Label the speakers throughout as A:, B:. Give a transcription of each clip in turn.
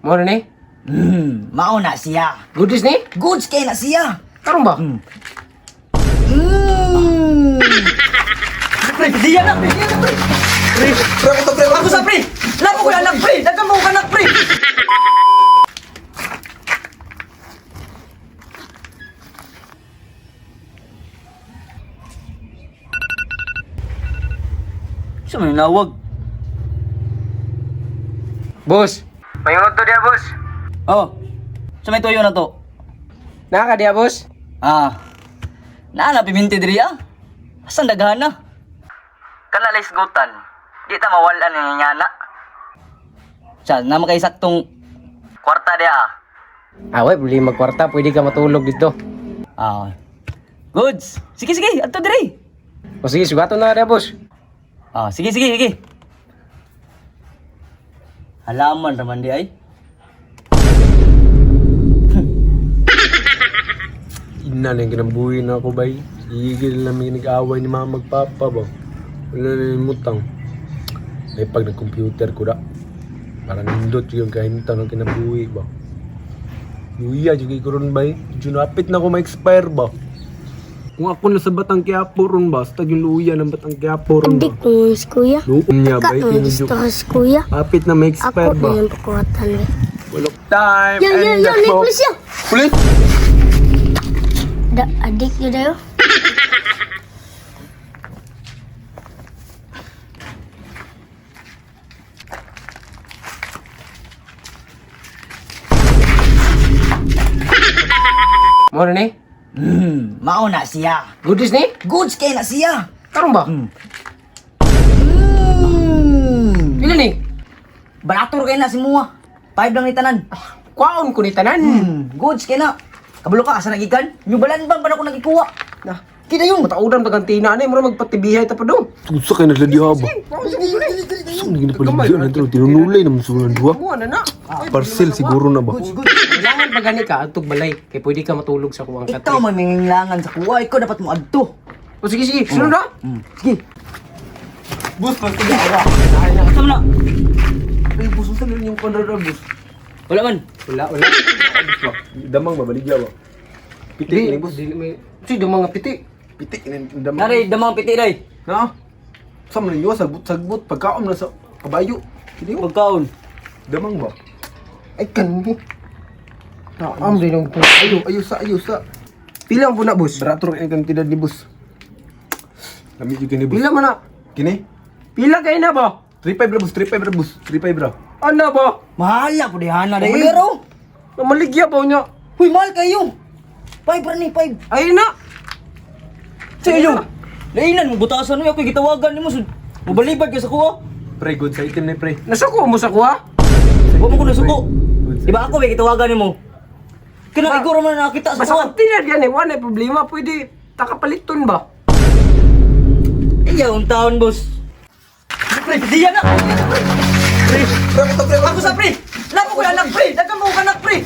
A: Mo na ni?
B: Mao na siya.
A: Goodies ni?
B: Goods kay na siya.
A: Karon ba?
B: Pre, diyan na, pre, diyan na, pre.
C: Pre, pre, ako to, pre.
B: Ako sa pre. Lamo ko anak, pre. Daghan mo ko anak, pre. Sa man nawag?
A: Boss. May to diya, boss.
B: Oh. Sa may tuyo na to.
A: Naa ka diya, boss?
B: Ah. Naa na piminti diri ah. Asan daghan na? Kana gutan. Di ta mawalan ni ngana. Sa na makay saktong kwarta dia ah.
A: Ah, way, problema kwarta, pwede ka matulog dito.
B: Ah. Goods. Sige sige, adto diri.
A: O sige, sugaton na diya, boss.
B: Ah, sige sige sige. Halaman raman di ay.
C: Ina na yung kinabuhi na ako, bay. Igil na may nag-away ni mama magpapa ba. Wala na yung mutang. May pag nag-computer ko da. Para nindot yung kahimtang ng kinabuhi ba. Luya, juga ko ron, bay. Junapit na ako ma-expire ba. Kung ako na sa Batang Quiapo ron ba, basta yung luya ng Batang Quiapo ron ba.
D: Adik mo si kuya.
C: Luom niya
D: Ka
C: bay,
D: mo
C: tinudyo.
D: gusto ko si kuya.
C: Apit na ma-expire
D: Ako
C: ba.
D: na yung pakuhatan eh.
C: Walok time
D: Yan, yan,
C: and
D: yan,
C: the
D: may pulis yan.
C: Pulis!
D: Da, adik yun dayo.
A: Mo na ni?
B: Mao na siya.
A: Goodies ni?
B: Goods kay na siya.
A: Karon ba? Pila ni?
B: Barato kay na si Mua. Five lang ni tanan.
A: Kwaon ko ni tanan.
B: Goods kay na. Kabalo ka asa nagikan? Nyubalan ba pa na ako nagikuha?
A: Na,
B: Kita yung
A: mataudan pag ang tina ni, mura magpatibihay ta pa dong.
C: Tusa kayo nagladiha ba? Saan naging napaligyan na ito? Tinunulay naman sa mga duha.
A: Mo na na.
C: Parcel siguro na ba?
A: Kailangan pa gani ka atog balay kay pwede ka matulog sa kuwang
B: Ikaw
A: katre.
B: may manginglangan sa kuha, ikaw dapat mo adto.
A: O sige sige, sunod na.
B: Sige.
C: Bus, pagtiga.
B: Asa man na?
C: Ay, bus, saan na yung Conrad bus?
B: Wala man.
A: Wala, wala.
C: Bus ba? Damang ba? Baligya ba? Piti,
A: Di,
C: ini bus.
A: di, may, si mga piti.
C: Piti, ini damang.
B: Nari damang piti day.
C: Na? Saan man ninyo? Sagbot, sagbot. Pagkaon na sa kabayo. Kini mo?
B: Pagkaon.
C: Damang ba?
A: Ay kanhi. Naam din ang
C: Ayo, ayo sa, ayo sa.
A: Pila ang puna, boss?
C: Barato rin ang kantidad ni bus. Lami yung kini bus.
A: Pila man na?
C: Kini?
A: Pila kay na ba?
C: 3-5 ra bus, 3-5 ra bus. 3-5 ra.
A: Ano ba?
B: Mahala po dihana day.
A: Uy.
B: Pero,
A: Namaligya ba niya?
B: huy mahal kayo. Five ra ni five.
A: Ay na.
B: Sa iyo. Lainan mo butasan mo ako gitawagan nimo sud. Mobalibad ka sa kuha.
C: Pre, good sa itim ni pre.
A: Nasuko mo sa kuha?
B: Wa mo ko nasuko.
C: Good sa
B: Di ba ako may gitawagan nimo? Kina igor man na nakita sa
A: Basta
B: kuha.
A: container yan eh, wala problema. Pwede takapaliton ba?
B: Iyaw ang taon, boss. Pre, diyan na.
C: Pre, pre, ako to, pre.
B: Ako sa pre. Lamo ko anak pre. Daghan mo ko anak pre.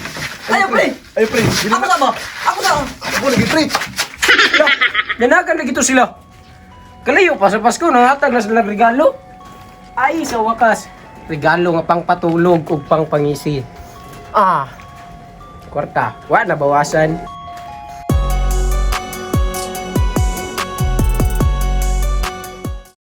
B: Ayo pre.
C: Ayo pre.
B: Ako sa ba? Ako sa.
C: Ako lagi pre.
A: Lah, nanagan lagi to sila. Kalayo pa sa Pasko, nangatag na sila regalo. Ay, sa wakas, regalo nga pang patulog ug pang pangisi. Ah, kwarta, wa na bawasan.